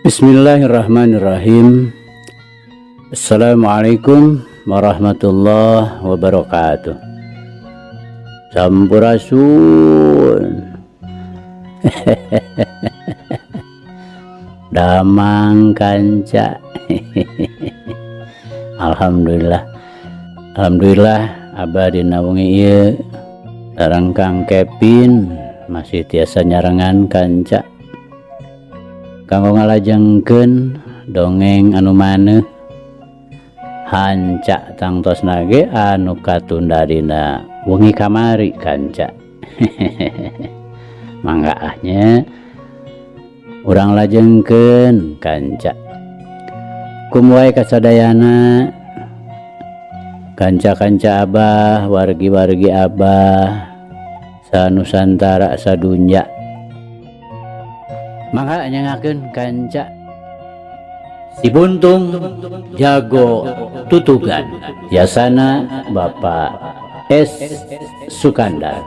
Bismillahirrahmanirrahim. Assalamualaikum warahmatullahi wabarakatuh. Sampurasun. Damang kanca. Alhamdulillah. Alhamdulillah abah dina wengi ieu sareng Kang Kevin masih tiasa nyarengan kanca. Kanggo ngalajengkeun dongeng anu maneuh hanca tangtosna ge anu katunda dina wengi kamari kanca. Mangga ah nya urang lajengkeun kanca. Kum wae kasadayana kanca-kanca abah, wargi-wargi abah sanusantara sadunya. Mangga nyangakeun kanca Si Buntung Jago Tutugan Yasana Bapak S Sukandar.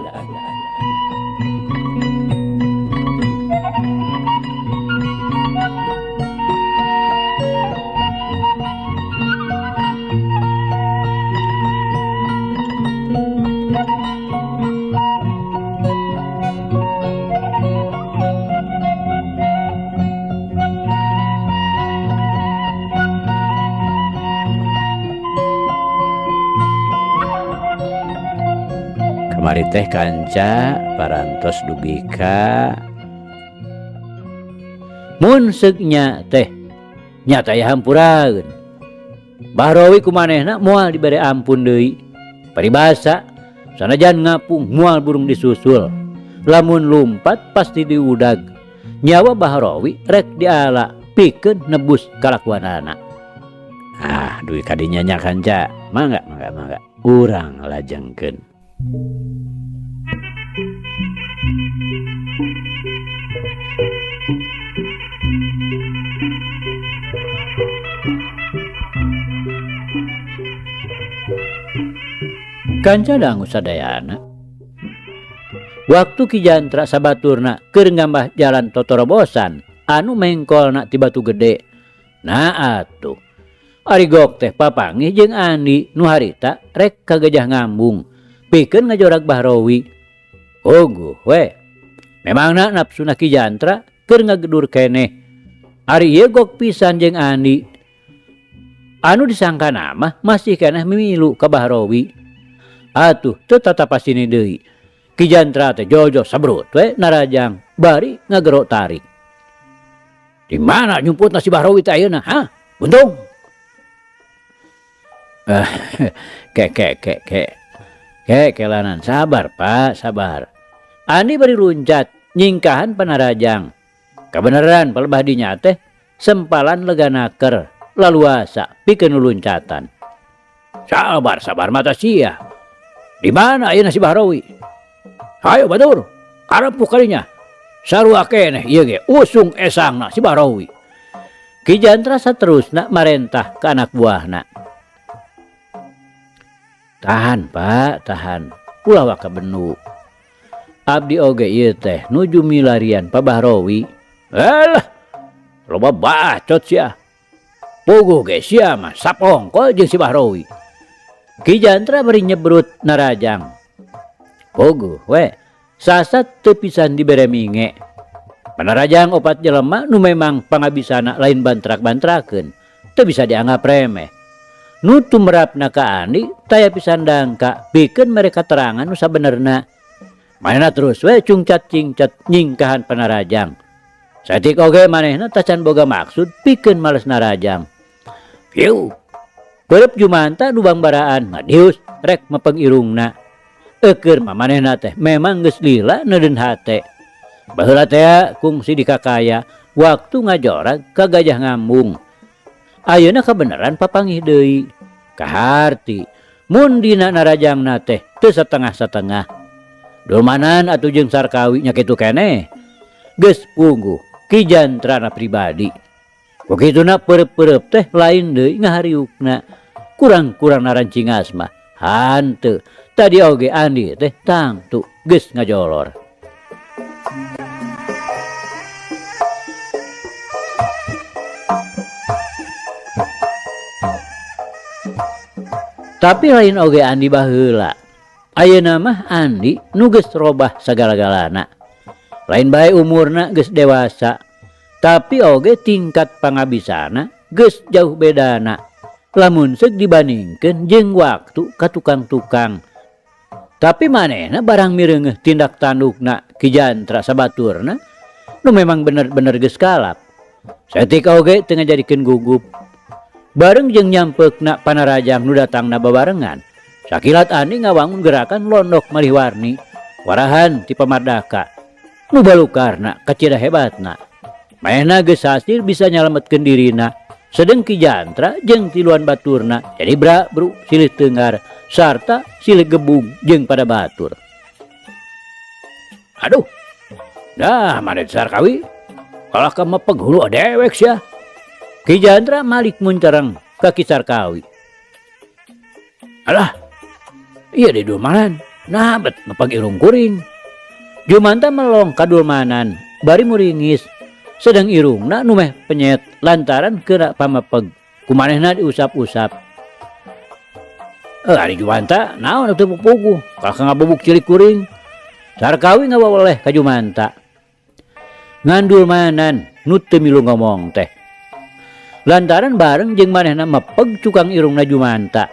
Kamari teh kanca parantos dugi ka mun seuknya teh nyata aya hampuraeun. Bahrowi kumanehna moal dibere ampun deui. Paribasa sanajan ngapung moal burung disusul. Lamun lumpat pasti diudag. Nyawa Bahrowi rek diala pikeun nebus kalakuanana. Ah, dugi kadinya nya kanca. Mangga, mangga, mangga. Urang lajengkeun. Kanca dangu sadayana. Waktu Ki Jantra sabaturna keur ngambah jalan totorobosan anu mengkolna ti batu gede. Nah atuh. Ari gok teh papanggih jeung Andi nu harita rek ka Gajah Ngambung pikeun ngajorag Bahrowi. Oguh we. Memangna nafsuna Ki Jantra keur ngagedur keneh. Ari ieu gok pisan jeung Andi. Anu disangkana mah masih keneh mimilu ka Bahrowi. Atuh teu tatapasini deui. Ki Jantra teh jojo sabrut we narajang bari ngagero tarik. Di mana nyumputna si Bahrowi teh ayeuna, hah? Buntung. Ke ke ke ke. Ke kelanan sabar Pak, sabar. Andi bari luncat nyingkahan panarajang. Kabeneran palebah dinya teh sempalan lega naker laluasa pikeun luncatan. Sabar, sabar mata sia. Di mana ayeuna si Bahrowi? Hayo batur, karepuk kalinya. Sarua keneh ieu ge usung esangna si Bahrowi. Ki Jantra saterusna marentah ka anak buahna. Tahan Pak, tahan. Ulah waka benu. Abdi oge ieu teh nuju milarian Pa Bahrowi. Alah, loba bacot sia. Puguh ge sia mah sapongkol jeung si Bahrowi. Ki Jantra bari nyebrut narajang. Puguh we, sasat teu pisan dibere minge. Panarajang opat jelema nu memang pangabisana lain bantrak-bantrakeun, teu bisa dianggap remeh. Nu tumrapna ka Andi taya pisan dangka pikeun mere katerangan nu sabenerna. Manehna terus we cungcat-cingcat nyingkahan panarajang. Saeutik oge manehna tacan boga maksud pikeun males narajang. Piu. Peureub jumanta nu bangbaraan ngadius rek mepeng irungna. Eukeur mah manehna teh memang geus lila neudeun hate. Baheula teh kungsi di kakaya waktu ngajorag ka Gajah Ngambung. Ayeuna kabeneran papanggih deui. Kaharti mun dina narajangna teh teu satengah-satengah. Dulmanan atuh jeung Sarkawi nya kitu keneh. Geus pungguh Ki Jantrana pribadi. Ku kituna peureub-peureub teh lain deui ngahariukna. Kurang-kurang narancingas mah. Hanteu tadi oge Andi teh tangtu geus ngajolor. Tapi lain oge Andi baheula. Ayeuna mah Andi nu geus robah sagala-galana. Lain bae umurna geus dewasa, tapi oge tingkat pangabisana geus jauh bedana. Lamun seuk dibandingkeun jeung waktu ka tukang-tukang. Tapi manehna barang mireungeuh tindak tandukna Ki Jantra sabaturna nu memang bener-bener geus kalap. Saeutik oge teu ngajadikeun gugup. Bareng jeung nyampeukna panarajang nu datangna babarengan. Sakilat Andi ngawangun gerakan londok malih warni, warahan ti pamardaka. Nu balukarna kacida hebatna. Manehna geus hasil bisa nyalametkeun dirina. Sedeng Ki Jantra jeung tiluan baturna jadi bra bru silih teungar sarta silih gebung jeung pada batur. Aduh, dah maneh Sarkawi, kalah ka mepeg hulu dewek sia. Ki Jantra malik muncereng ka Ki Sarkawi. Alah, iya di Dulmanan, nah bet mepeg irung kuring. Jumanta melong ka Dulmanan, bari muringis. Sedang irungna nu meh penyet lantaran kena pamepeg kumanehna diusap-usap. Ari Jumanta naon atuh puguh kalah ngabubuk cilik kuring. Sarkawi ngawaweleh ka Jumanta. Ngan Dulmanan nu teu milu ngomong teh. Lantaran bareng jeung manehna mepeg cukang irungna Jumanta.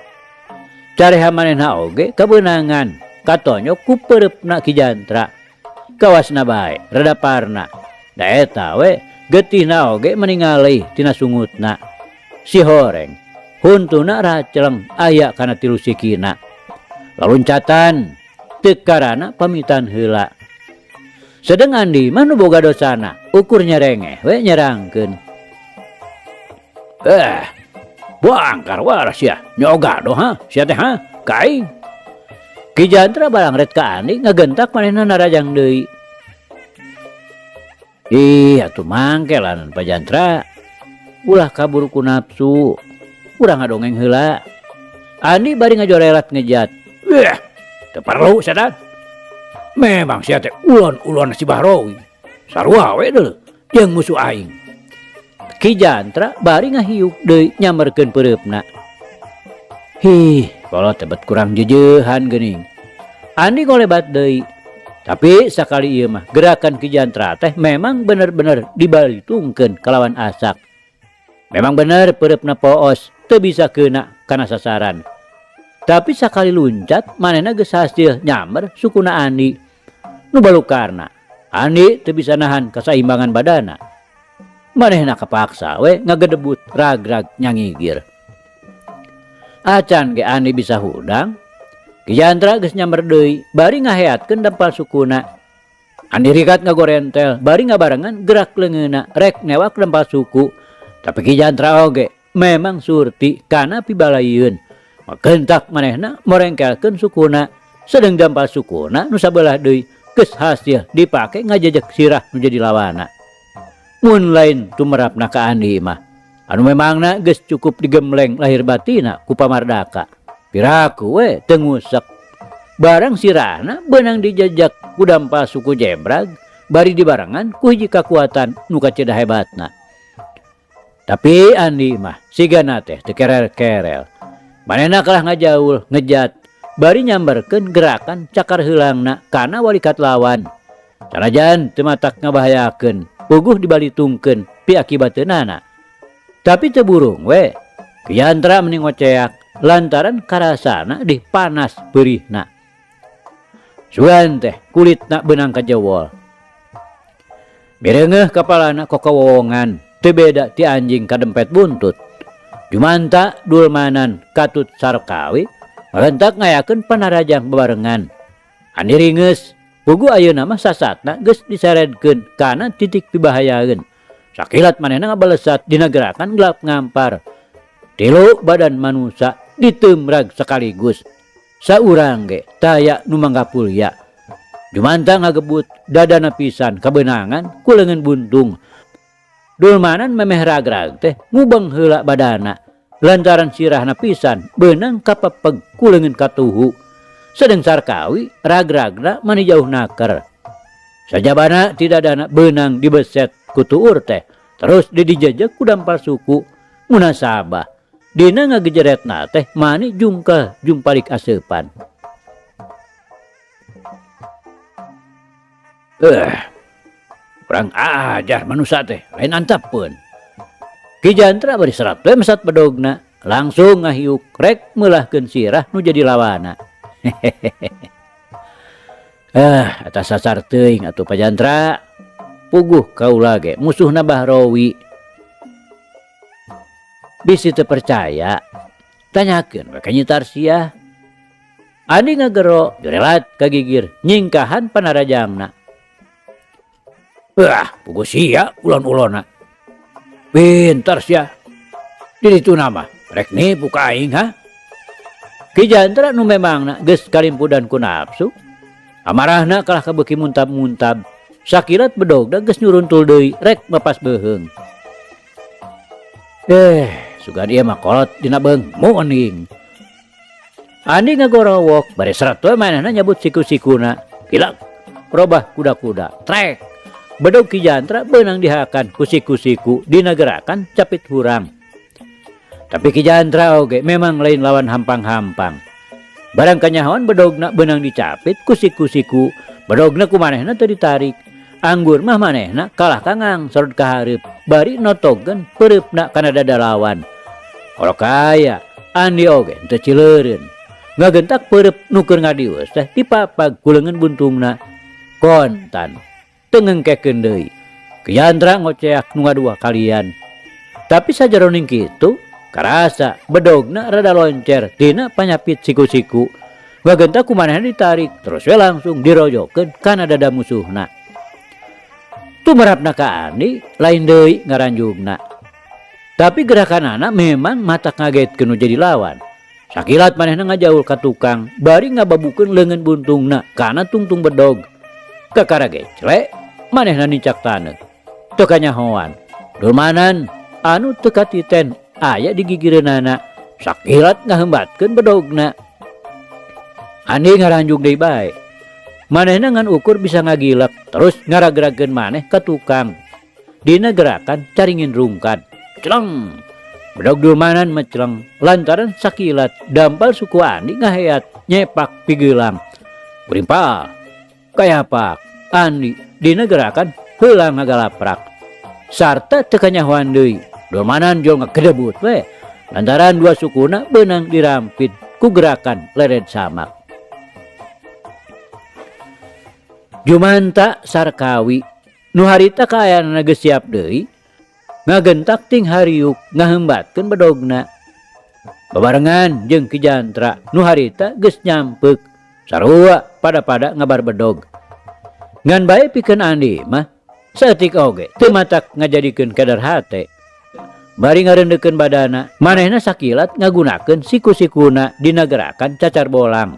Careha manehna oge kabeunangan katonyok ku peureupna Ki Jantra. Kawasna bae rada parna. Da eta we getihna oge meningalih tina sungutna. Si horeng huntuna raceleng aya kana tilu sikina. Laluncatan teu karana pamitan heula. Sedeng Andi mah nu boga dosana ukur nyerengeh we nyerangkeun. Bangkar waras sia, nyoga doh ha, sia teh ha, ka aing. Ki Jantra barang ret ka Andi ngagentak manehna narajang deui. Ih, atuh mangkelanan Pak Jantra. Ulah kabur ku nafsu. Urang ngadongeng heula. Andi bari ngajorelat ngejat. Wah, teu perlu setan. Memang sia teh ulon-ulon si Bahrowi. Sarua we deuleu jeung musuh aing. Ki Jantra bari ngahiuk deui nyamberkeun peureupna. Hih, kolot teh bet kurang jeujehan geuning. Andi ngolebat deui. Tapi sakali ieu mah gerakan Ki Jantra teh memang bener-bener dibalitungkeun kalawan asak. Memang bener peureupna poos teu bisa keuna kana sasaran. Tapi sakali luncat manehna geus hasil nyamber sukuna Andi. Nu balukarna Andi teu bisa nahan kasaimbangan badana. Manehna kapaksa we ngagedebut ragrag nyangigir. Acan ge Andi bisa hudang. Ki Jantra geus nyamber deui bari ngaheatkeun dampal sukuna. Andi rikat ngagorentel bari ngabarengan gerak leungeunna rek newak dampal suku. Tapi Ki Jantra oge memang surti kana pibalaieun. Magentak manehna morengkelkeun sukuna. Sedeng dampal sukuna nu sabelah deui geus hasil dipake ngajejek sirah nu jadi lawana. Mun lain tumerapna ka Andi mah anu memangna geus cukup digembleng lahir batina ku pamardaka. Piraku we teu ngusek. Barang sirahna beunang dijejek ku dampal suku jebrag bari dibarengan ku hiji kakuatan nu kacida hebatna. Tapi Andi mah sigana teh teu kerel-kerel. Manehna kalah ngajaul ngejat bari nyamberkeun gerakan cakar heulangna kana walikat lawan. Sanajan teu matak ngabahayakeun, puguh dibalitungkeun piakibateunana. Tapi teu burung we. Ki Jantra meni ngoceak lantaran karasana dih panas peurihna. Sugan teh kulitna beunang kajewol. Mireungeuh kapalana kokowongan teu beda ti anjing kadempet buntut. Jumanta Dulmanan katut Sarkawi marentak ngayakeun panarajang bebarengan. Andi ringeus puguh ayeuna mah sasatna geus diseredkeun kana titik pibahayaeun. Sakilat manehna ngabalesat dina gerakan gelap ngampar. Tilu badan manusia ditemrag sekaligus. Saurang ge taya nu manggapulia. Jumanta ngagebut dadana pisan kabeunangan ku leungeun buntung. Dulmanan memeh ragrag teh ngubeng heula badana. Lantaran sirahna pisan beunang kapepeg ku leungeun katuhu. Sedeng Sarkawi ragragna mani jauh naker. Sajabana ti dadana beunang dibeset ku tuur teh terus didijejek ku dampal suku munasabah. Dina ngagejeretna teh mani jungkel jumpalik aseupan. Kurang ajar manusia teh, lain antapeun. Ki Jantra bari serat we mesat bedogna, langsung ngahiuk rek meulahkeun sirah nu jadi lawana. Atas sasar teuing atuh Pa Jantra. Puguh kaula ge musuhna Bahrowi. Bisi teu percaya, tanyakeun we ka Nyi Tarsiah. Andi ngagero jorelat ka gigir nyingkahan panarajangna. Wah, puguh sia ulon-ulona. Pintar sia. Di ditu nama rek nipu ka aing ha. Ki Jantra nu memangna geus kalimpudan ku nafsu. Amarahna kalah kabeuki muntab-muntab. Sakilat bedogna geus nyuruntul deui rek mapas beuheung. Sugan ieu mah kolot dina beungmu ening. Andi ngagorowok bari serat we manehna nyabut siku-sikuna. Gila, robah kuda-kuda. Trek. Bedog Ki Jantra beunang dihakan ku siku-siku dina gerakan capit hurang. Tapi Ki Jantra oge memang lain lawan hampang-hampang. Barang kanyahoan bedogna beunang dicapit ku siku-siku, bedogna ku manehna teu ditarik. Anggur mah manehna kalah kangang sorot ka hareup, bari notogeun peureupna kana dada lawan. Kalau kaya Andi oge teu cileureun. Ngagentak peureub nu keur ngadius teh dipapag ku leungeun buntungna. Kontan teu ngengkekeun deui. Ki Jantra ngoceak nu ngadua kalian. Tapi sajaroning kitu karasa bedogna rada loncer tina panyapit siku-siku. Ngagentak ku manehna ditarik terus we langsung dirojokeun kana dada musuhna. Tumerapna ka Andi lain deui ngaranjugna. Tapi gerakanana memang matak ngagetkeun nu jadi lawan. Sakilat manehna ngajaul ka tukang bari ngababukeun leungeun buntungna kana tungtung bedog. Kakara gecle manehna nincak taneuh. Teu kanyahoan. Dulmanan anu teu katiten aya di gigireunana. Sakilat ngahembatkeun bedogna. Andi ngaranjug deui bae. Manehna ngan ukur bisa ngagilek terus ngaragrageun maneh ka tukang. Dina gerakan caringin rungkad. Celeng. Bedog dulmanan meceleng lantaran sakilat dampal suku Andi ngaheat nyepak pigelang. Gurimpal. Kayapak Andi dina gerakan heula ngagalaprak. Sarta teu kanyahoan deui. Dulmanan jol ngagedebut we lantaran dua sukuna beunang dirampit ku gerakan lered samak. Jumanta Sarkawi nu harita kaayaanna geus siap deui ngagentak ting hariuk ngahembatkeun bedogna. Babarengan jeung Ki Jantra nu harita geus nyampeuk sarua pada-pada ngabar bedog. Ngan bae pikeun Andi mah saeutik oge teu matak ngajadikeun kadar hate. Bari ngareundeukeun badana, manehna sakilat ngagunakeun siku-sikuna dina gerakan cacar bolang.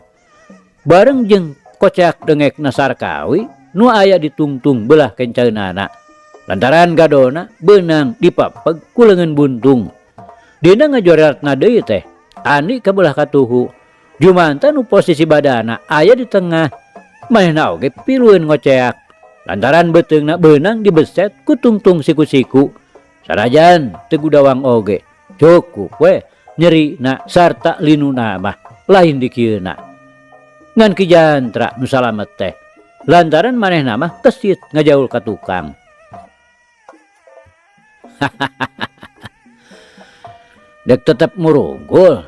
Bareng jeung kocak dengekna Sarkawi nu aya ditungtung belah kencaeunana. Lantaran gadona beunang dipapeg ku leungeun buntung. Dina ngajoreratna deui teh, Andi kabelah katuhu. Jumanta nu posisi badana aya di tengah, manehna oge pilueun ngoceak. Lantaran beuteungna beunang dibeset ku tungtung siku-siku. Sanajan teu gudawang oge, cukup we nyerina sarta linuna mah lain dikieuna. Ngan Ki Jantra nu salamet teh, lantaran manehna mah kesit ngajaul ka tukang. Dek tetep murunggul.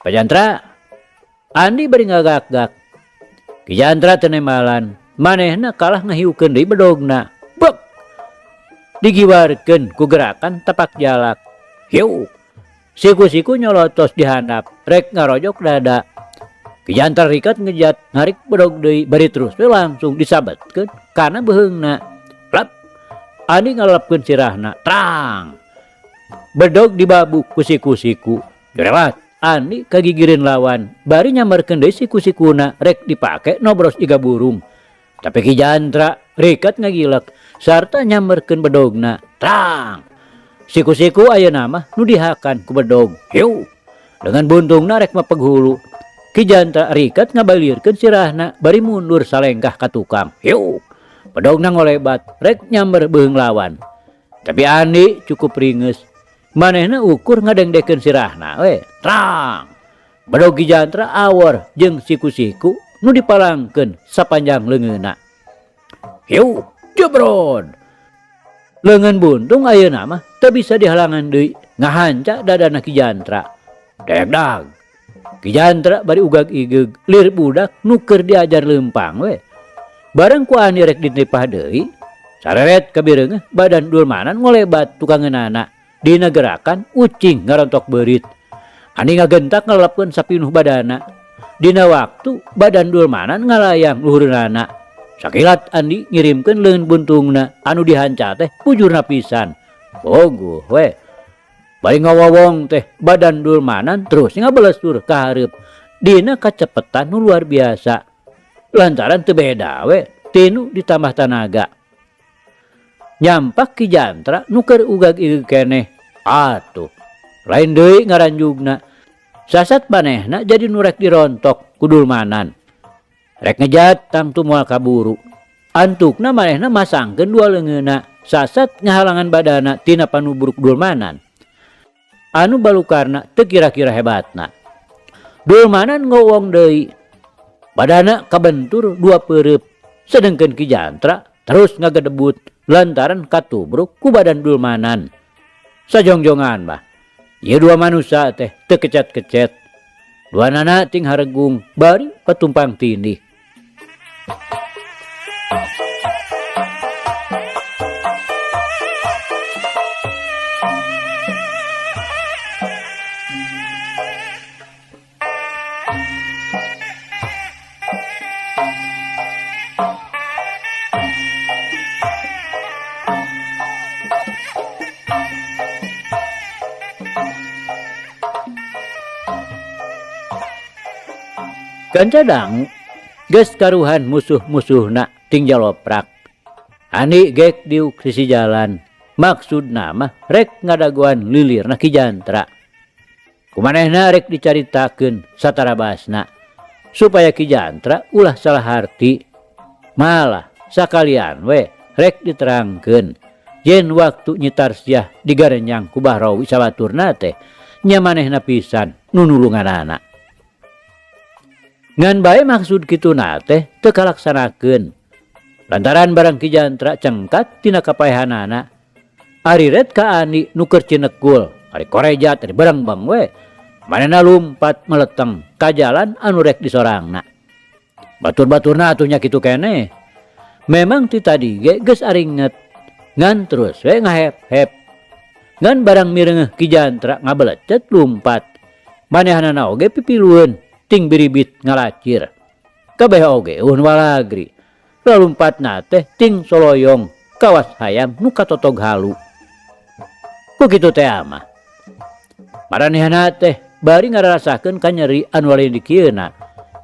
Pa Jantra, Andi bari ngagak-gak. Ki Jantra teu nembalan, manehna kalah ngahiukeun deui bedogna. Bek! Digiwarkeun ku gerakan tapak jalak. Hiu! Siku-siku nyolotos di handap, rek ngarojok dada. Ki Jantra rikat ngejat, narik bedog deui bari terus we langsung disabetkeun kana beuheungna. Lap! Andi ngalepkeun sirahna, trang. Bedog dibabuk ku siku-siku. Jorewat, Andi kagigireun lawan, bari nyambarkeun deui siku-sikuna rek dipake nobros iga burung. Tapi Ki Jantra rikat ngagilek sarta nyambarkeun bedogna, trang. Siku-siku ayeuna mah nu dihakan ku bedog. Hiu. Dengan buntungna rek mapeg hulu. Ki Jantra rikat ngabalirkeun sirahna bari mundur salengkah ka tukang. Hiu. Bedogna ngolebat rek nyamber beuheung lawan. Tapi Andi cukup ringes. Manehna ukur ngadengdekeun sirahna we. Trang. Bedog Ki Jantra awor jeung siku-siku nu dipalangkeun sapanjang leungeunna. Hiu, jebrod. Leungeun buntung ayeuna mah teu bisa dihalangan deui ngahanca dadana Ki Jantra. Degdag. Ki Jantra bari ugag-igeug lir budak nu keur diajar leumpang we. Bareng ku Andi rek ditipah deui, sareret kabireungeuh badan Dulmanan ngolebat tukangeunana dina gerakan ucing ngarontok beurit. Andi ngagentak ngalelapkeun sapinuh badana. Dina waktu badan Dulmanan ngalayang luhureunana. Sakilat Andi ngirimkeun leungeun buntungna anu dihanca teh bujurna pisan. Bogoh we. Bari ngawowong teh badan Dulmanan terus ngabelesur ka hareup dina kacepetan nu luar biasa. Lantaran teu beda we tinu ditambah tanaga. Nyampak Ki Jantra nu keur ugag-igeug keneh. Atuh lain deui ngaranjugna. Sasat manehna jadi nu rek dirontok ku Dulmanan. Rek ngejat tangtu moal kaburu. Antukna manehna masangkeun dua leungeunna sasat ngahalangan badana tina panubruk Dulmanan. Anu balukarna teu kira-kira hebatna. Dulmanan ngowong deui. Badana kabentur dua peureub. Sedengkeun Ki Jantra terus ngagedebut lantaran katubruk ku badan Dulmanan. Sajongjongan mah ieu dua manusa teh teu kecet-kecet. Duanana ting haregung bari patumpang tindih. Kanca dangu geus karuhan musuh-musuhna ting jaloprak. Andi gek diuk sisi jalan. Maksudna mah rek ngadagoan lilirna Ki Jantra. Kumanehna rek dicaritakeun satarabasna supaya Ki Jantra ulah salah harti. Malah sakalian we rek diterangkeun yen waktu Nyi Tarsiah digarenyang ku Bahrawi sabaturna teh nya manehna pisan nu nulunganana. Ngan bae maksud kituna teh teu kalaksanakeun. Lantaran barang Ki Jantra cengkat tina kapaehanana. Ari ret ka Andi nu keur cinekul, ari korejat, ari berengbeng we. Manehna lumpat meleteng ka jalan anu rek disorangna. Batur-baturna atuh nya kitu keneh. Memang ti tadi ge geus aringet. Ngan terus we ngahep-hep. Ngan barang mireungeuh Ki Jantra ngabelecet lumpat. Manehanana oge pipilueun ting biribit ngalacir. Kabeh oge eueun walagri. Lalumpatna teh ting soloyong kawas hayam nu katotog halu. Ku kitu teh mah. Maranehna teh bari ngararasakeun kanyeri anu lain dikieuna.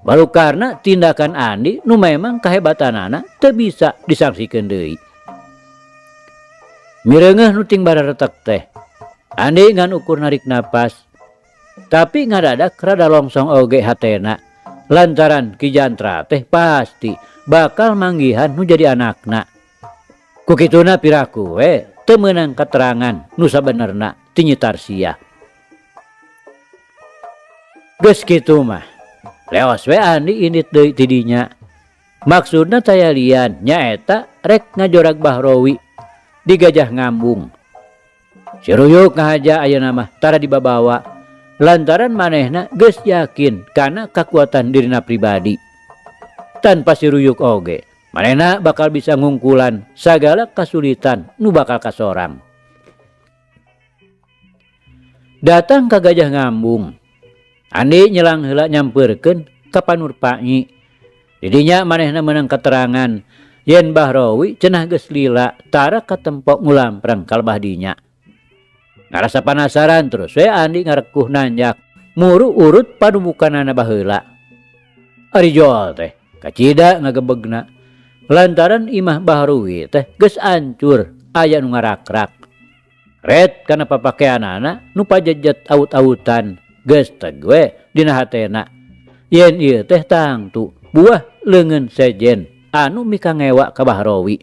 Balukarna tindakan Andi nu memang kahebatanana teu bisa disangsikeun deui. Mireungeuh nu ting bararetek teh. Andi ngan ukur narik napas. Tapi ngadadak rada longsong oge hatena. Lantaran Ki Jantra teh pasti bakal manggihan nu jadi anakna. Ku kituna piraku we teu meunang keterangan nu sabenerna ti Nyi Tarsiah. Geus kitu mah leos we Andi indit deui ti dinya. Maksudna taya lian nyaeta rek ngajorag Bahrawi di Gajah Ngambung. Si Ruyuk ngahaja ayeuna mah tara dibabawa. Lantaran manehna geus yakin kana kakuatan dirina pribadi. Tanpa si Ruyuk oge, manehna bakal bisa ngungkulan sagala kasulitan nu bakal kasorang. Datang ka Gajah Ngambung, Andi nyelang heula nyampeurkeun ka Panurpangi. Didinya manehna meunang keterangan yen Bahrawi cenah geus lila tara katempok ngulamprang kalbah dinya. Ngarasa panasaran terus we Andi ngarekuh nanjak muru urut panumukanana baheula. Ari jol teh kacida ngagebegna lantaran imah Bahrawi teh geus ancur aya nu ngarakrak. Ret kana papakeanana nu pajejet aut-autan geus teg we dina hatena. Yen ieu teh tangtu buah leungeun sejen anu mikangewa ka Bahrawi.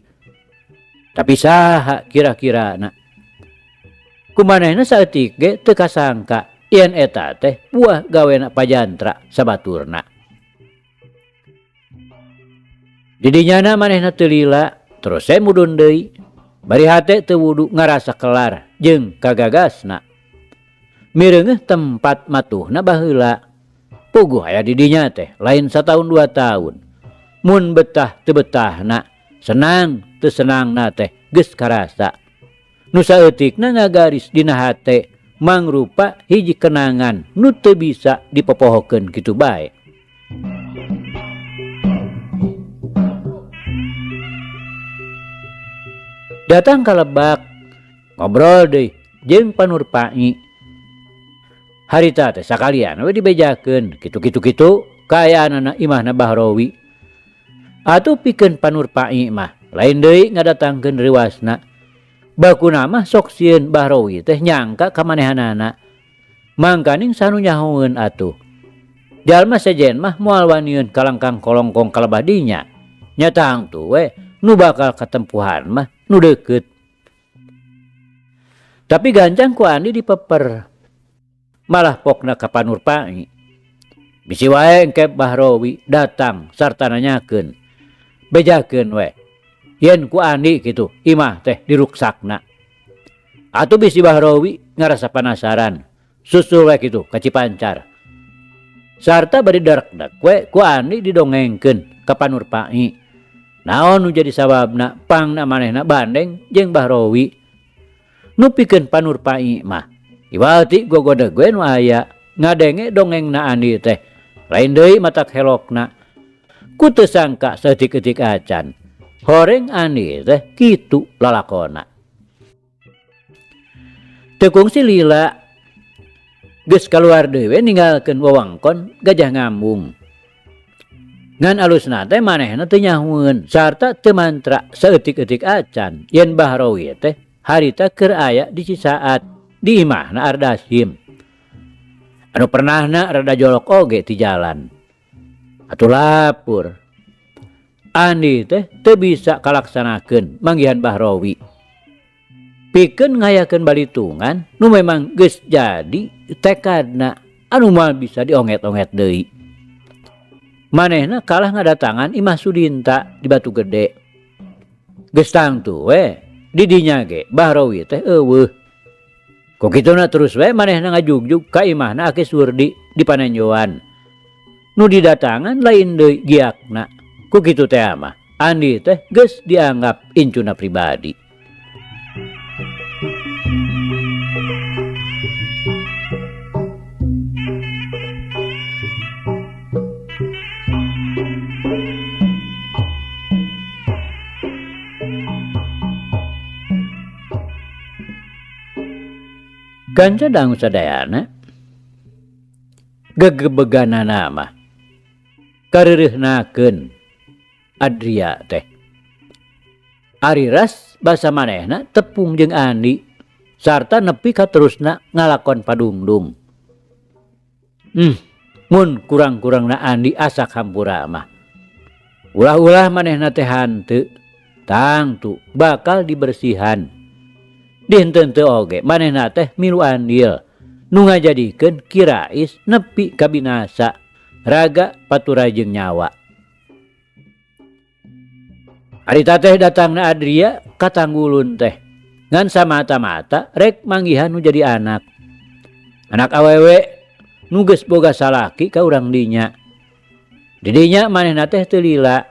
Tapi saha kira-kirana? Ku manehna saeutik ge teu kasangka yen eta teh buah gawena pajantra sabaturna. Di dinyana manehna teu lila, terus we mudun deui. Bari hate teu wudu ngarasa kelar jeung kagagasna. Mireungeuh tempat matuhna baheula. Puguh aya di dinya teh lain sataun dua taun. Mun betah teu betahna, senang teu senangna teh geus karasa. Nu saeutikna ngagaris dina hate mangrupa hiji kenangan nu teu bisa dipopohokeun kitu bae. Datang ka lebak, ngobrol deui jeung Panurpai. Harita teh sakalian we dibejakeun kitu-kitu kitu kaayaanana imahna Bahrowi. Atuh pikeun Panurpai mah lain deui ngadatangkeun reuasna. Bakuna mah sok sieun Bahrowi teh nyangka ka manehanana. Mangkaning sanu nyahoeun atuh. Jalma sejen mah moal waniun kalangkang kolongkong kalebah dinya. Nya tangtu we nu bakal katempuhan mah nu deukeut. Tapi gancang ku Andi dipeper. Malah pokna ka Panurpai. Bisi wae engke Bahrowi datang sarta nanyakeun. Bejakeun we. Yen ku Andi kitu imah teh diruksakna. Atuh bisi Bahrowi ngarasa panasaran. Susul we kitu ka Cipancar. Sarta bari darekdek we ku Andi didongengkeun ka Panurpai. Naon nu jadi sababna pangna manehna bandeng jeung Bahrowi. Nu pikeun Panurpai mah iwal ti gogodeg we nu aya ngadenge dongengna Andi teh. Lain deui matak helokna. Ku teu sangka saeutik-eutik acan. Horeng Andi teh kitu lalakona. Teu kungsi lila geus kaluar deui we ninggalkeun wewengkon Gajah Ngambung. Ngan alusna teh manehna teu nyahueun sarta teu mantra saeutik-eutik acan yen Bahrowi teh harita keur aya di Cisaat di imahna Ardasim. Anu pernahna rada jolok oge ti jalan. Atuh lapur. Andi teh teu bisa kalaksanakeun manggihan Bahrowi. Pikeun ngayakeun balitungan nu memang geus jadi tekadna anu moal bisa dionget-onget deui. Manehna kalah ngadatangan Imah Sudinta di Batu Gede. Geus tangtu we di dinya ge Bahrowi teh eueuh. Ku kituna terus we manehna ngajugjug ka imahna Aki Surdi di Panenjoan. Nu didatangan lain deui giakna. Ku kitu teh mah Andi teh geus dianggap incuna pribadi. Kanca dangu sadayana gegebeganana mah kareureunahkeun Adria teh. Ari ras basa manehna tepung jeung Andi sarta nepi ka terusna ngalakon padungdung. Mun kurang-kurangna Andi asak hampura mah. Ulah-ulah manehna teh hanteu, tangtu bakal dibersihan. Dihenteu-henteu oge manehna teh milu andil nu ngajadikeun Kirais nepi ka binasa raga paturajeng nyawa. Harita teh datangna Adria ka Tanggulun teh ngan samata-mata rek manggihan nu jadi anak. Anak awewe nu geus boga salaki ka urang dinya. Di dinya manehna teh teu lila.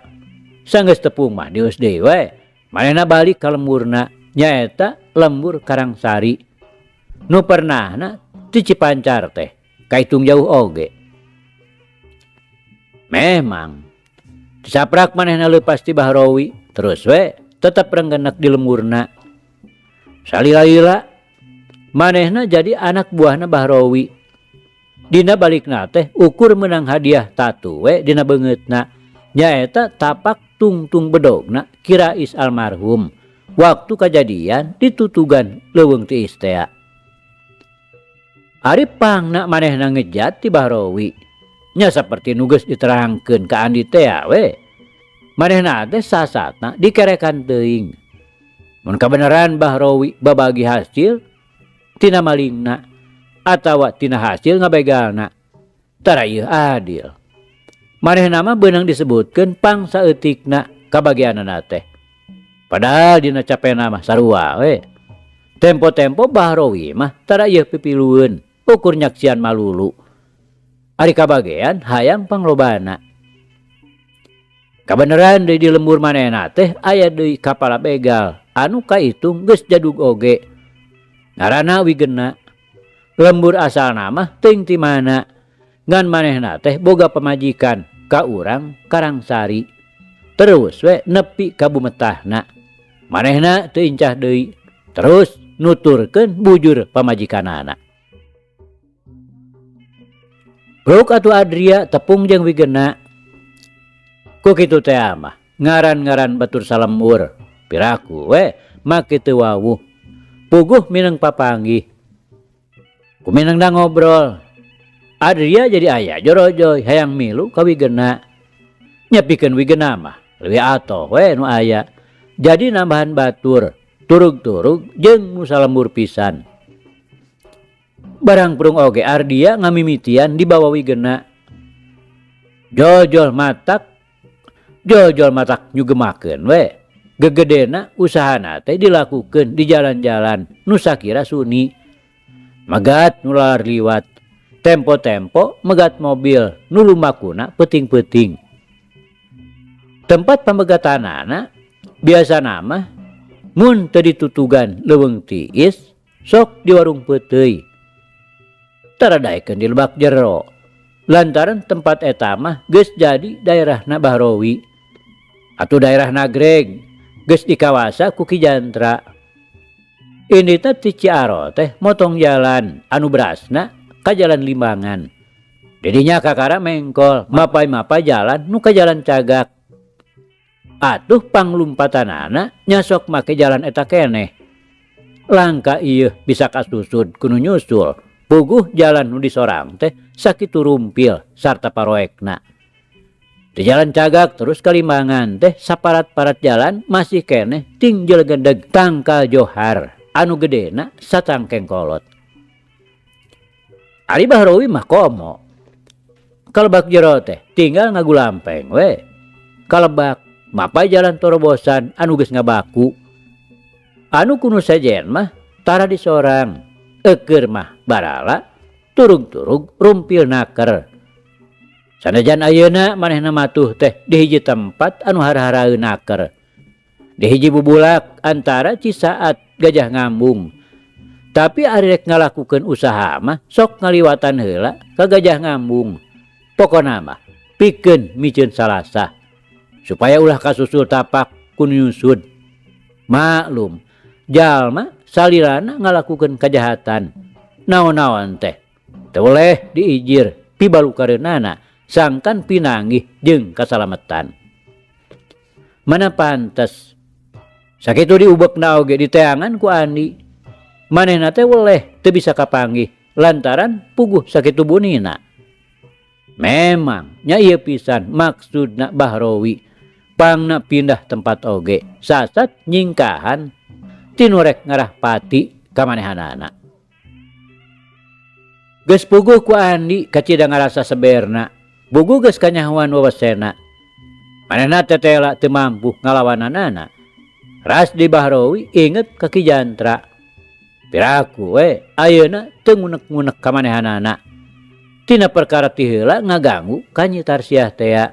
Sanggeus tepung mah dius deui we. Manehna balik ka lemburna nyaeta lembur Karangsari. Nu pernahna ti Cipancar teh kaitung jauh oge. Memang disaprak manehna leupas ti Bahrowi terus we tetep renggenek di lemburna. Salila-lila manehna jadi anak buahna Bahrowi. Dina balikna teh ukur menang hadiah tatu we dina beungeutna nyaeta tapak tungtung bedogna Kirais almarhum. Waktu kajadian ditutugan leuweung tiis tea. Ari pangna manehna ngejat ti Bahrowi. Nya saperti nu geus diterangkeun ka Andi tea we. Manehna teh sasatna dikerekan teuing. Mun kabeneran Bahrowi babagi hasil tina malingna atawa tina hasil ngabegalna. Tara ieu adil. Manehna mah beunang disebutkeun pang saeutikna kabagianana teh. Padahal dina capena mah sarua we. Tempo-tempo Bahrowi mah tara ieu pipilueun ukur nyaksian malulu. Ari kabagean hayang panglobana. Kabeneran deui di lembur manehna teh aya deui kapala begal anu kaitung geus jadug oge. Ngaranna Wigena. Lembur asalna mah teuing ti mana. Ngan manehna teh boga pamajikan ka urang Karangsari. Terus we nepi ka bumetahna. Manehna teu incah deui. Terus nuturkeun bujur pamajikanana. Bruk atuh Adria tepung jeung Wigena. Ku kitu teh mah ngaran-ngaran batur salembur. Piraku we make teu wawuh. Puguh mineng papanggih. Ku minengna ngobrol. Adria jadi aya jorojoy hayang milu ka Wigena. Nyepikeun Wigena mah leuwih atoh we nu aya. Jadi nambahan batur, turug-turug jeung nu salembur pisan. Barang prung oge Ardia ngamimitian dibawa Wigena. Jol-jol matak, jol-jol matak nyugemakeun we. Gegedena usahana teh dilakukeun di jalan-jalan nu sakira suni. Megat nu lalar liwat. Tempo-tempo megat mobil nu lumakuna peuting-peuting. Tempat pamegatanana biasana mah mun teu ditutugan leuweung tiis sok di warung peuteuy. Tara daekeun di lebak jero. Lantaran tempat eta mah geus jadi daerahna Bahrowi. Atuh daerah Nagreg geus dikawasa ku Ki Jantra. Inditna ti Ciaro teh motong jalan anu berasna ka jalan Limbangan. Didinya kakara mengkol mapai-mapai jalan nu ka jalan Cagak. Atuh panglumpatanana nyasok make jalan eta keneh. Langka ieu bisa kasusud kudu nyusul. Puguh jalan nu disorang teh sakitu rumpil sarta paroekna. Di jalan Cagak terus ka Limbangan teh saparat-parat jalan masih keneh ting jelegedeg tangkal johar anu gedena satangkeng kolot. Ari Bahrowi mah komo. Kalebak jero teh tinggal ngagulampeng we. Kalebak mapai jalan torobosan anu geus ngabaku. Anu kunu sejen mah tara disorang. Eukeur mah barala turug-turug rumpil naker. Sanajan ayeuna manehna matuh teh di hiji tempat anu hara-haraeun naker. Di hiji bubulak antara Cisaat Gajah Ngambung. Tapi ari rek ngalakukeun usaha mah sok ngaliwatan heula ka Gajah Ngambung. Pokona mah pikeun miceun salasah supaya ulah kasusul tapak ku nyusud. Maklum jalma salirana ngalakukeun kajahatan. Naon-naon teh teu boleh diijir pibalukareunana sangkan pinanggih jeung kasalametan. Mana pantes sakitu diubekna oge diteangan ku Andi. Manehna teh weleh teu bisa kapanggih lantaran puguh sakitu bunina. Memang nya ieu pisan maksudna Bahrowi pangna pindah tempat oge sasat nyingkahan tinurek ngarah pati ka manehanana. Geus puguh ku Andi kacida ngarasa seberna, bugu geus kanyahoan wewesena. Manehna tetela teu mampu ngalawananana. Ras di Bahrowi inget ka Ki Jantra. Piraku we ayeuna teu ngunek-ngunek ka manehanana. Tina perkara ti heula ngaganggu ka Nyi Tarsiah tea.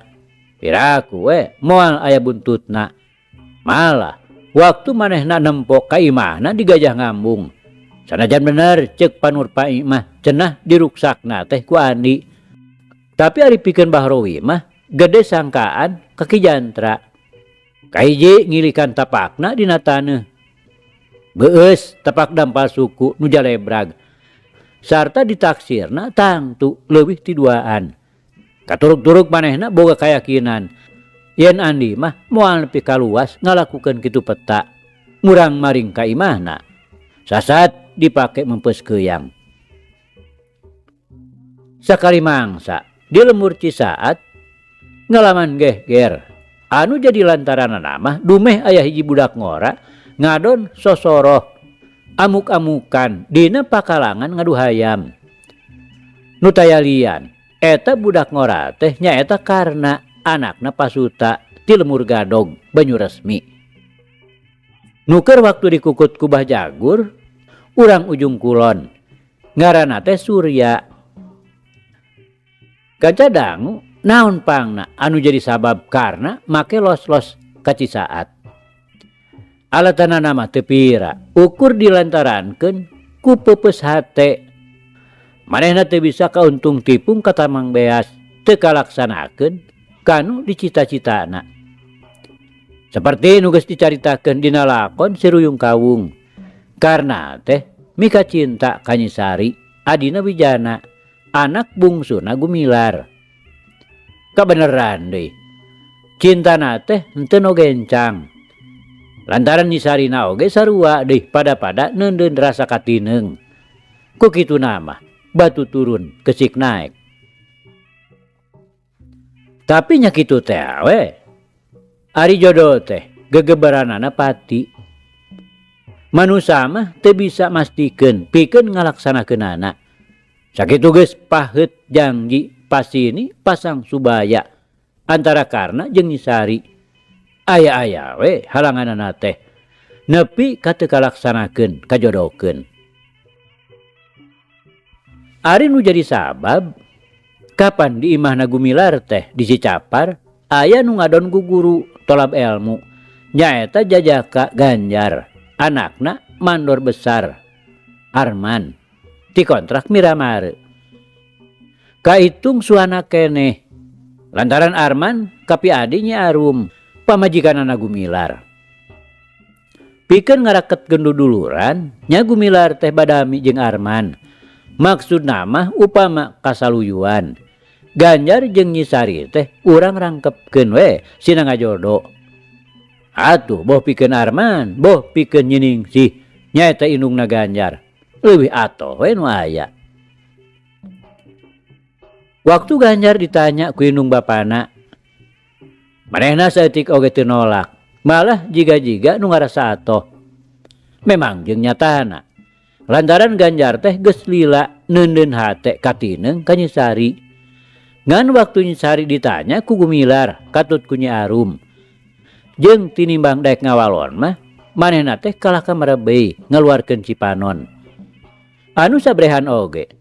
Piraku we moal aya buntutna. Malah waktu manehna nempo ka imahna di Gajah Ngambung. Sanajan bener ceuk Panur Pai mah cenah diruksakna teh ku Andi. Tapi ari pikeun Bahrowi mah gede sangkaan ka Ki Jantra. Kahiji ngilikan tapakna dina taneuh. Beus tapak dampal suku nu jalebrag. Sarta ditaksirna tangtu leuwih ti duaan. Katurug-turug manehna boga kayakinan yen Andi mah moal nepi kaluas ngalakukeun kitu peta. Murang maring ka imahna. Sasat dipake mempes keuyang. Sakali mangsa di lembur Cisaat ngalaman gehger. Anu jadi lantaranana mah dumeh aya hiji budak ngora ngadon sosoroh. Amuk-amukan dina pakalangan ngadu hayam. Nu taya lian eta budak ngora teh nyaeta Karna anakna Pasuta ti Lemur Gadog Banyuresmi. Nu keur waktu dikukut ku Bah Jagur urang Ujung Kulon ngaranna teh Surya. Kanca dangu naon pangna anu jadi sabab Karna make los-los ka Cisaat. Alatanana mah teu pira ukur dilantarankeun ku peupeus hate. Manehna teu bisa kauntung tipung ka Tamang Beas teu kalaksanakeun kanu dicita-citana. Saperti nu geus dicaritakeun dina lakon Si Ruyung Kawung. Karna teh mika cinta ka Nyi Sari adina Wijana anak bungsuna Gumilar. Kabeneran deui cintana teh henteu nu gencang. Lantaran Nyi Sarina oge sarua deui pada-pada neundeun rasa katineung. Ku kituna mah batu turun kesik naek. Tapi nya kitu teh we. Ari jodoh teh gegebaranana pati. Manusa mah teu bisa mastikeun pikeun ngalaksanakeunana. Sakitu geus paheut janji pasini pasang subaya antara Karna jeung Nyi Sari. Aya-aya we halanganana teh nepi ka teu kalaksanakeun kajodokeun. Ari nu jadi sabab kapan di imahna Gumilar teh di Cicapar aya nu ngadon guguru tolab elmu nyaeta Jajaka Ganjar anakna mandor besar Arman ti kontrak Miramare. Kaitung suana keneh lantaran Arman kapi adi Nyi Arum pamajikanana Gumilar. Pikeun ngaraketkeun duduluran nya Gumilar teh badami jeung Arman. Maksudna mah upama kasaluyuan Ganjar jeung Nyi Sari teh urang rangkepkeun we sina ngajodo. Atuh boh pikeun Arman, boh pikeun Nyi Ningsih nyaeta indungna Ganjar. Leuwih atoh we nu aya. Waktu Ganjar ditanya ku indung bapana, manehna saeutik oge teu nolak, malah jiga-jiga nu ngarasa atoh. Memang jeung nyatana lantaran Ganjar teh geus lila neundeun hate katineung ka Nyi Sari. Ngan waktu Nyi Sari ditanya ku Gumilar katut ku Nyi Arum. Jeung tinimbang daek ngawalon mah manehna teh kalah ka merebey ngaluarkeun cipanon. Anu sabrehan oge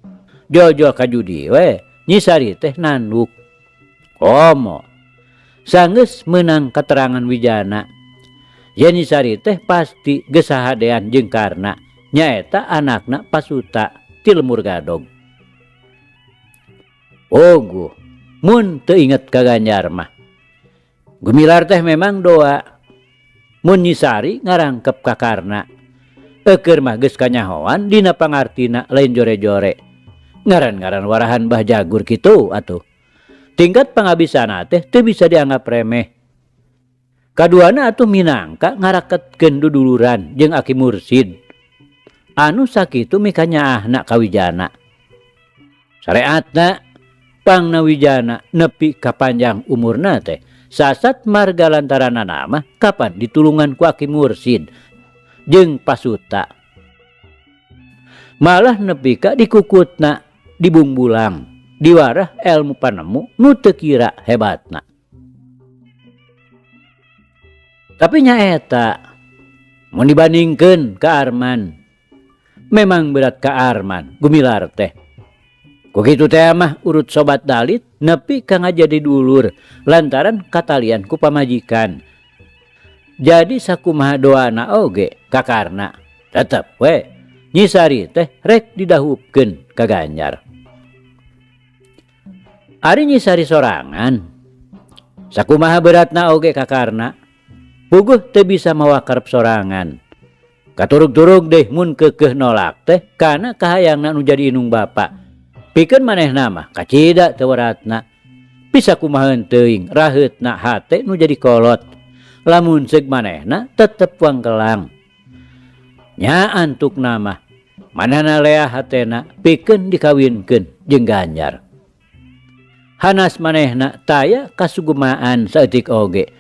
jol-jol ka judi we Nyi Sari teh nanduk. Komo sanggeus meunang katerangan Wijana. Yen Nyi Sari teh pasti geus sahadean jeung Karna nyaeta anakna Pasuta ti Lemur Gadog. Oguh mun teu inget ka Ganjar mah. Gumilar teh memang doa mun Nyi Sari ngarangkep ka Karna. Eukeur mah geus kanyahoan dina pangartina lain jore-jore. Ngaran-ngaran warahan Bah Jagur kitu atuh. Tingkat pangabisana teh teu bisa dianggap remeh. Kaduana atuh minangka ngaraketkeun duduluran jeung Aki Mursid. Anu sakitu mikanyaahna ka Wijana. Sareatna pangna Wijana nepi ka panjang umurna teh sasat marga lantaranana mah kapan ditulungan ku Aki Mursid jeung Pasuta. Malah nepi ka dikukutna dibungbulang diwarah elmu panemu nu teu kira hebatna. Tapi nyaeta mun dibandingkeun ka Arman, memang berat ka Arman Gumilar teh. Ku kitu teh mah urut sobat dalit nepi ka ngajadi dulur lantaran katalian ku pamajikan. Jadi sakumaha doana oge ka Karna tetep we Nyi Sari teh rek didahupkeun ka Ganjar. Ari Nyi Sari sorangan sakumaha beratna oge ka Karna puguh teu bisa mawa karep sorangan. Katurug-turug deh mun keukeuh nolak teh kana kahayangna nu jadi indung bapa. Pikeun manehna mah kacida teu waratna. Bisa kumaha teuing raheutna hate nu jadi kolot. Lamun seug manehna tetep wangkelang. Nya antukna mah manehna leah hatena pikeun dikawinkeun jeung Ganjar. Hanas manehna taya kasugumaan saeutik oge.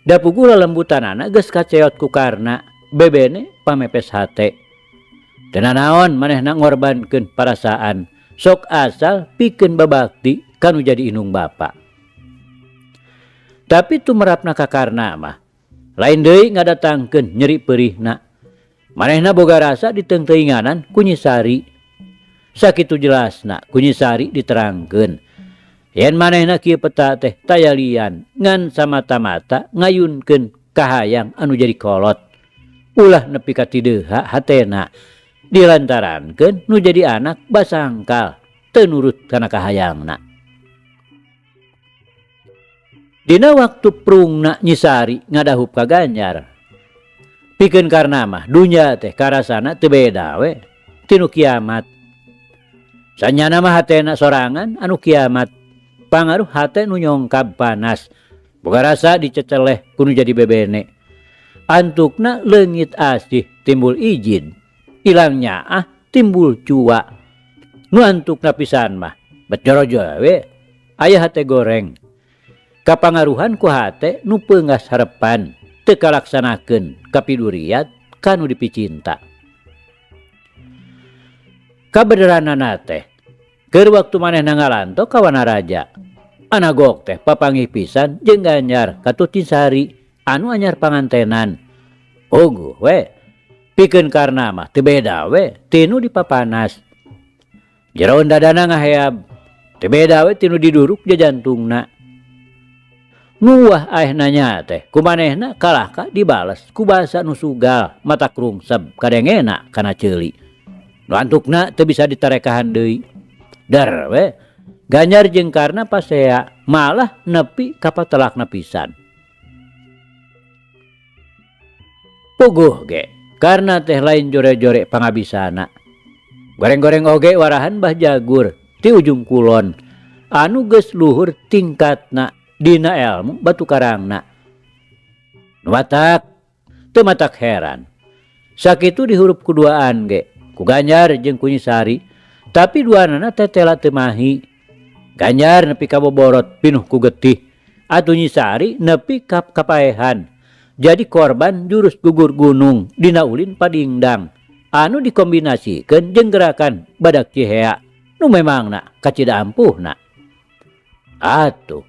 Da puguh lalembutanana geus kaceot ku Karna bebene pamepes hate. Teu nanaon manehna ngorbankeun parasaan sok asal pikeun babakti ka nu jadi indung bapa. Tapi tumerapna ka Karna mah lain deui ngadatangkeun nyeri peurihna. Manehna boga rasa diteungteuinganan ku Nyi Sari. Sakitu jelasna ku Nyi Sari diterangkeun yen manehna kieu peta teh taya lian ngan samata-mata ngayunkeun kahayang anu jadi kolot. Ulah nepi ka tideuha hatena dilantarankeun nu jadi anak basangkal teu nurut kana kahayangna. Dina waktu prungna Nyi Sari ngadahup ka Ganjar. Pikeun Karna mah dunya teh karasana teu beda we tinu kiamat. Sanyana mah hatena sorangan anu kiamat. Pangaruh hate nu nyongkab panas. Boga rasa diceceleh ku nu jadi bebene. Antukna leungit asih timbul ijid. Ilang nyaah timbul cua. Nu antukna pisan mah bet jorojo we aya hate goreng. Kapangaruhan ku hate nu peungas harepan teu kalaksanakeun kapiduriat ka nu dipicinta. Kabederanana teh keur waktu manehna ngalanto ka Wanaraja. Anagok teh papanggih pisan jeung Ganjar katuh Cinsari anu anyar pangantenan. Puguh we pikeun Karna mah teu beda we tinu dipapanas. Jeroan dadana ngaheab teu beda we tinu diduruk jajantungna. Nuwah aehna nya teh kumanehna kalahka dibales ku basa nu sugal matak rungseb kadengena kana ceuli. Nu antukna teu bisa ditarekahan deui. Der we Ganjar jeung Karna pasea malah nepi ka patelakna pisan. Puguh ge Karna teh lain jore-jore pangabisana. Goreng-goreng oge warahan Bah Jagur ti ujung kulon anu geus luhur tingkatna dina elmu batu karangna. Nu matak teu matak heran. Sakitu dihurup kuduaan ge ku Ganjar jeung ku Nyi Sari, tapi duanana tetela teu mahi. Ganjar nepi ka boborot pinuh ku getih, atuh Nyi Sari nepi ka kapaehan. Jadi korban jurus gugur gunung dina ulin padingdang anu dikombinasikeun jeung gerakan badak cihea nu memangna kacida ampuhna. Atuh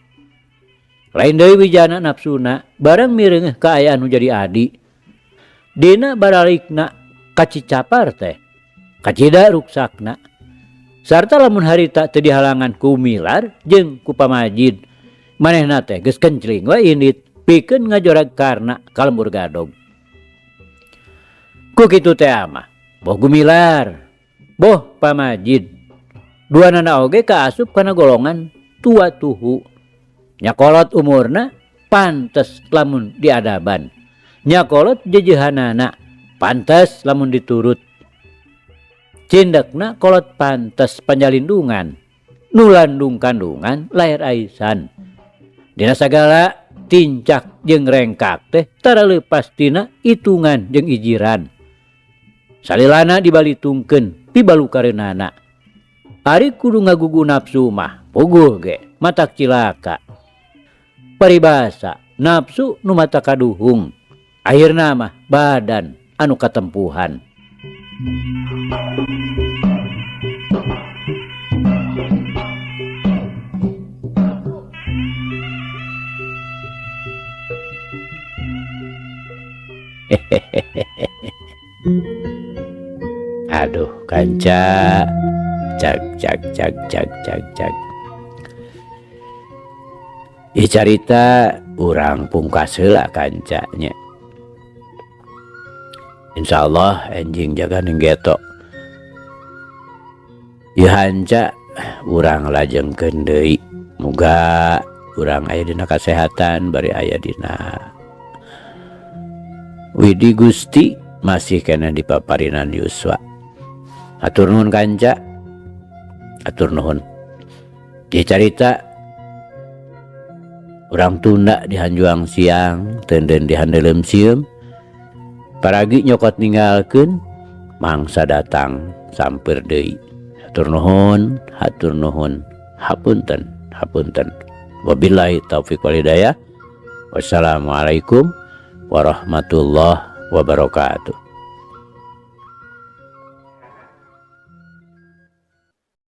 lain deui wijana nafsuna barang mireungeuh kaayaan nu jadi adi. Dina baralikna kacicapar teh kacida ruksakna. Sarta lamun harita teu dihalangan ku Milar jeung ku Pamajid manehna teh geus kencling we indit pikeun ngajorag Karna ka lembur gadog. Ku kitu teh mah boh Gumilar boh Pamajid duanana oge kaasup kana golongan tua tuhu. Nyakolot umurna pantes lamun diadaban. Nyakolot jejehanana pantes lamun diturut. Cindekna kolot pantes panjalindungan. Nu landung kandungan lahir aisan. Dina sagala tincak jeung rengkak teh tara leupas tina hitungan jeung ijiran. Salilana dibalitungkeun pibalukareunana. Ari kudu ngagugu nafsu mah puguh ge matak cilaka. Paribasa nafsu nu mata kaduhung. Akhirna mah badan anu katempuhan. Aduh kanca cak cak cak cak cak cak. Ieu carita urang pungkas heula kancanya. Insyaallah enjing jaga ning geto. Ieu hanca urang lajengkeun deui. Muga urang aya dina kasehatan bari aya dina Widi Gusti masih kena di paparinan Yuswa. Atur nuhun kanca. Atur nuhun. Ieu carita urang tunda di hanjuang siang, tenden di handeuleum sieum. Paragi nyokot ninggalkeun mangsa datang sampeur deui. Atur nuhun, hatur nuhun, hapunten, hapunten. Wabillahi taufik wal hidayah. Wassalamualaikum warahmatullahi wabarakatuh.